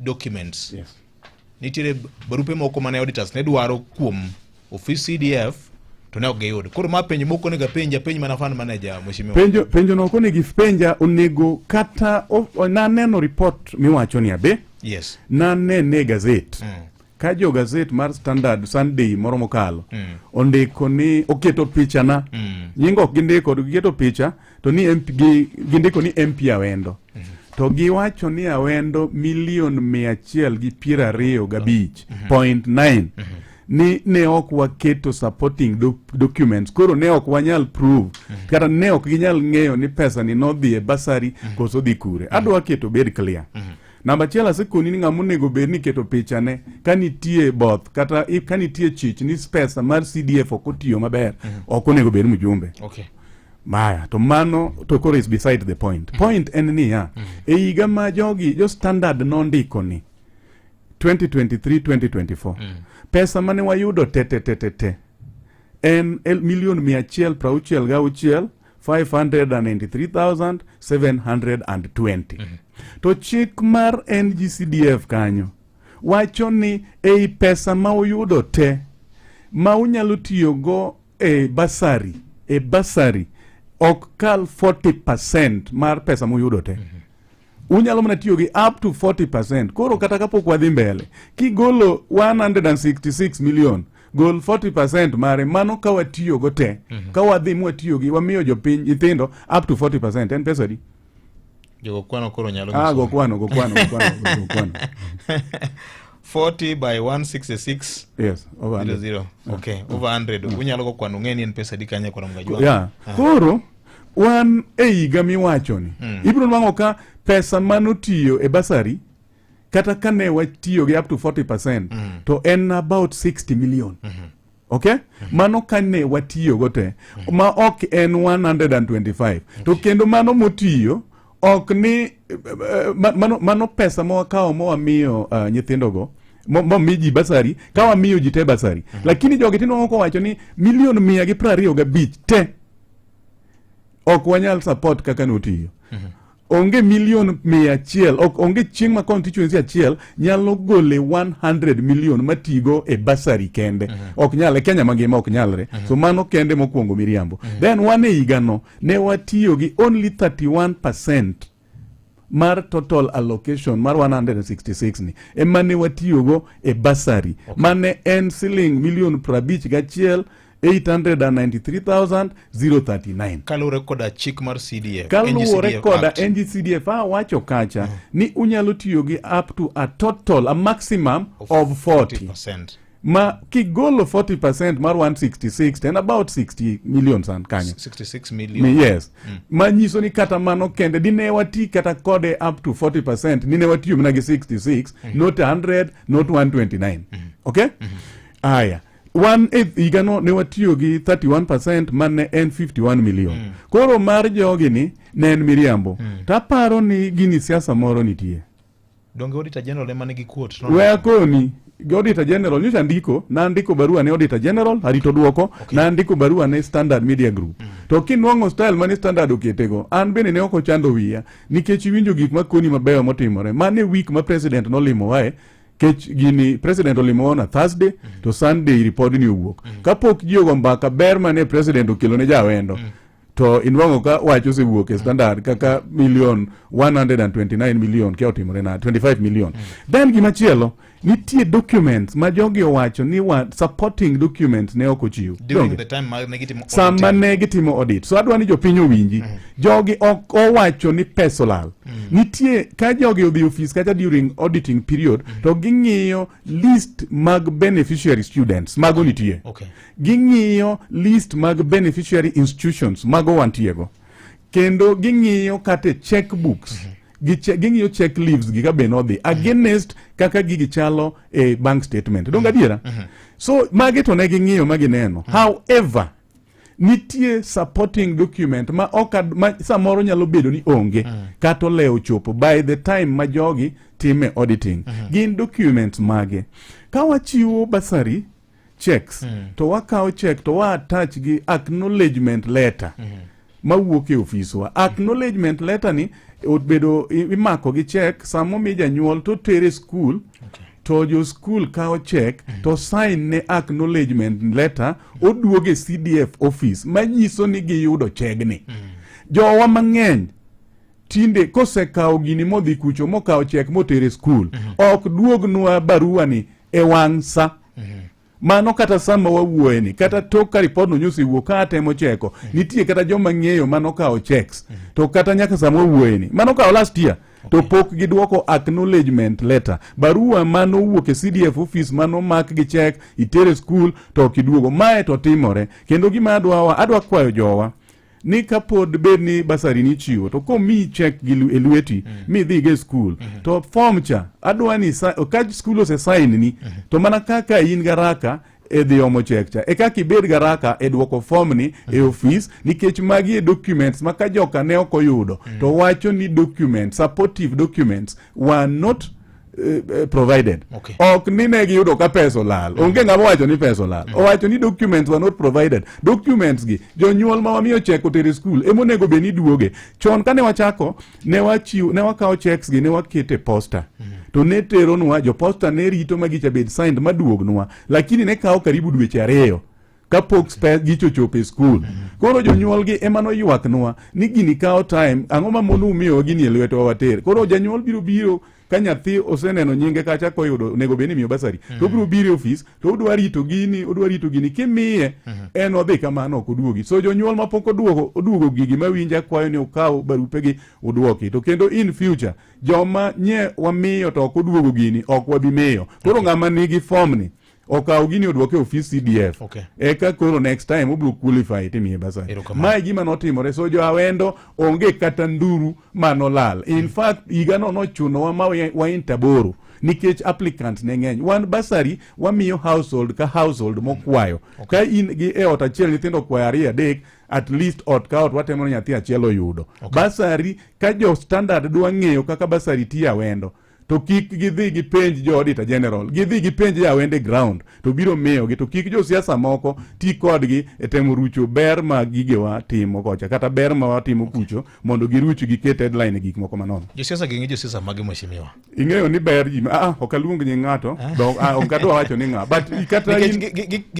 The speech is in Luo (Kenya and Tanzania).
Documents. Nitiere barupe moko mane auditors ne dwaro kuom ofis CDF to ne ok giyud. Koro ma penjo moko onego apenj, apenj mana fund manager, mheshimiwa. Penjo no ok onego ipenja, onego kata naneno report miwacho ni abe nanene e gazet ka jo gazet mar Standard Sunday moro mokalo ondiko ni oketo picha na nying ok gindiko, to giketo picha to ni MP, gindiko ni MP Awendo to giwacho ni Awendo milion 125.9 ni ne ok waketo supporting documents, koro ne ok wanyal prove kata ne ok ginyal ng'eyo ni pesa ni nodhi e bursary koso dhi kure. Adwa keto bed clear. Namba achiel, asekoni ni ng'ama onego bed ni keto pichane ka nitie both kata ka nitie chich ni pesa mar CDF ok otiyo maber ok onego bed mjumbe. Maya to mano to koro is beside the point. Point en niya, e higa ma jogi jo Standard nondiko ni 2023 2024, pesa mane wayudo te te te te te en milion 166 593,720. To chik mar NGCDF kanyo wacho ni ei pesa ma uyudo te ma unyalo tiyogo e bursary ok kal 40% mar pesa muyudo te. Unyalo mana tiyo gi up to 40%. Koro kata kapok wadhi mbele, kigolo 166 million, gol 40% mare, mano ka watiyogo te, ka wadhi mwatiyo gi wamiyo jopiny nyithindo up to 40%, en pesa di? Jogo kwano koro nyalo Ah, nyiso. Go kwano, go kwano, go kwano, go kwano. 40 by 166 Yes, over 100. 00. Okay, over 100. Unyalo go kwano ng'e ni en pesa di kanye koro mga. Yeah. Koro wan e higa miwacho ni ibiro nwang'o ka pesa manotiyo e bursary, kata ka ne watiyo gi up to 40%, to en about 60 million. Okay, mano ka ne watiyogo te ma ok en 125. To kendo mano motiyo ok ni mano pesa ma wakawo ma wamiyo nyithindogo momi ji bursary, ka wamiyo ji te bursary, lakini jogi tinwang'o kowacho ni milion 125 te ok wanyal support kaka notiyo. Onge milion 100, ok onge chieng' ma constituency achiel nyalo gole 100 million matigo e bursary kende. Ok nyal e Kenya mangima, ok nyalre. So mano kende mokwongo miriambo. Then wan e higano ne watiyo gi only 31% mar total allocation mar 166 ni ema ne watiyogo e bursary, mane en siling milion 51 893,039. Kaluwore koda chik mar CDF. Kaluwore NGCDF koda Act. NGCDF awacho kacha ni unyalo tiyo gi up to a total, a maximum of 40. 40%. Ma kigolo 40% mar 166 to en about 60 million san kanyo. 66 million. Yes, manyiso ni kata mano kende dine wati kata kode up to 40%, dine watiyo mana gi 66, not 100, not 129. Okay, aya, wan e higano ne watiyo gi 31% mane en 51 million. Koro mar jogi ni ne en miriambo. To aparo ni gini siasa moro nitie. Donge Auditor General ema nigi quote? No? We akoni gi Auditor General nyocha ndiko, nandiko barua ne Auditor General, arito duoko. Nandiko barua ne Standard Media Group. To kinwang'o style mane Standard oketego, an bende ne ok ochando wiya nikech iwinjo gik makoni mabeyo motimore mane week ma president nolimowae kech gini. President olimowa on a Thursday, to Sunday report ni owuok. Kapok ji ogo mbaka ber mane president okelo ne jawendo, to inwang'o ka wach osewuok e Standard kaka milion 129 million kia otimore na 25 million. Then gimachielo, nitie documents ma jogi owacho ni wa supporting documents ne ok ochiw. During Donge? the time ma ne gitimo Sama auditing. ne gitimo audit. So adwa ni jopiny owinji, jogi ok owacho ni pesa olal. Nitie ka jogi odhi ofis kacha during auditing period, to ging'iyo list mag beneficiary students, mago nitie. Ging'iyo list mag beneficiary institutions, mago wantiego. Kendo ging'iyo kata check books, ging'iyo check leaves gi ka be nodhi against kaka gigi chalo e bank statement. Donge adiera? So magi to ne ging'iyo ma gineno. However, nitie supporting document ma ok ma samoro nyalo bedo ni onge kata olewo chopo by the time ma jogi time auditing. Gin documents mage? Ka wachiwo bursary checks, to wakawo check to wa attach gi acknowledgement letter. mawuok e ofiswa. Acknowledgement letter ni obedo imako gi check sama omi janyuol to tere skul to jo skul kawo check to sign ne acknowledgement letter oduoge CDF office manyiso ni giyudo chegni. Jowa mang'eny tinde kosekawo gini modhi kucho mokawo chek motere skul ok duognwa barua ni e wang' sa. Mano kata sama wawuoye ni kata tok ka ripodno nyosi wuok ka atemo cheko nitie kata joma ng'eyo manokawo checks to kata nyaka sama wawuoye ni manokawo last year to pok gidwoko acknowledgement letter barua manowuok e CDF office manomak gi check itere skul to ok iduogo mae to timore kendo gima adwa adwa kwayo jowa ni kapod bed ni basari nichiwo to komiyi check gi e lweti midhi go e skul to form cha adwa ni ka skul ose sign ni to mana kaka in garaka e dhi omo check cha e kaka ibed garaka e duoko form ni e ofis nikech magi e documents ma ka joka ne ok oyudo to wacho ni documents supportive documents were not provided. Ok ni ne giyudo ka pesa olal. Onge ng'ama owacho ni pesa olal. Owacho ni documents were not provided. Documents gi jonyuol ma wamiyo check otere skul ema onego bed ni duoge. Chon kane wachako ne wachiwo ne wakawo checks gi ne wakete posta. To ne teronwa jo posta ne rito ma gicha bed signed maduognwa lakini ne kawo karibu dweche 2 kapok gicho ochopo e skul. Koro jonyuol gi ema noywaknwa ni gini kawo time, ang'o ma mono umiyowa gini e lwetwa water. Koro janyuol biro biro ka nyathi oseneno nyinge kacha koyudo onego bed ni imiyo basari to obiro biro e ofis to odwa rito gini odwa rito gini kimiye en odhi kamano ok oduogi. So jonyuol mapok oduogo oduogo gigi mawinjo akwayo ni ukaw barupegi uduoki. To kendo in future joma nye wamiyo to ok oduogo gini ok wabi miyo. Koro ng'ama nigi form ni okaw gini oduoke e ofis CDF. Eka koro next time obiro qualify timiye basari. Mae gima notimore. So jo Awendo onge kata nduru manolal. In fact higa no nochunowa ma wain taboro nikech applicants ne ng'eny. Wan basari wamiyo household ka household mokwayo. Ka in gi e ot achiel nyithindo okwayo 2 3 at least ot ka ot watemo ni nyathi achiel oyudo. Basari ka jo standard dwa ng'eyo kaka basari tiyo Awendo to kik gidhi gipenj jo auditor general, gidhi gipenj jo Awendo ground to biro miyogi, to kik josiasa moko ti kodgi e temo rucho ber ma gigewa timo kocha kata ber ma watimo kucho mondo giruch giket headline e gik moko manono. Josiasa gi josiasa mage mheshimiwa? Ing'eyo ni ber ji ok aluong nying ng'ato, ok adwa wacho ni ng'a, but kata in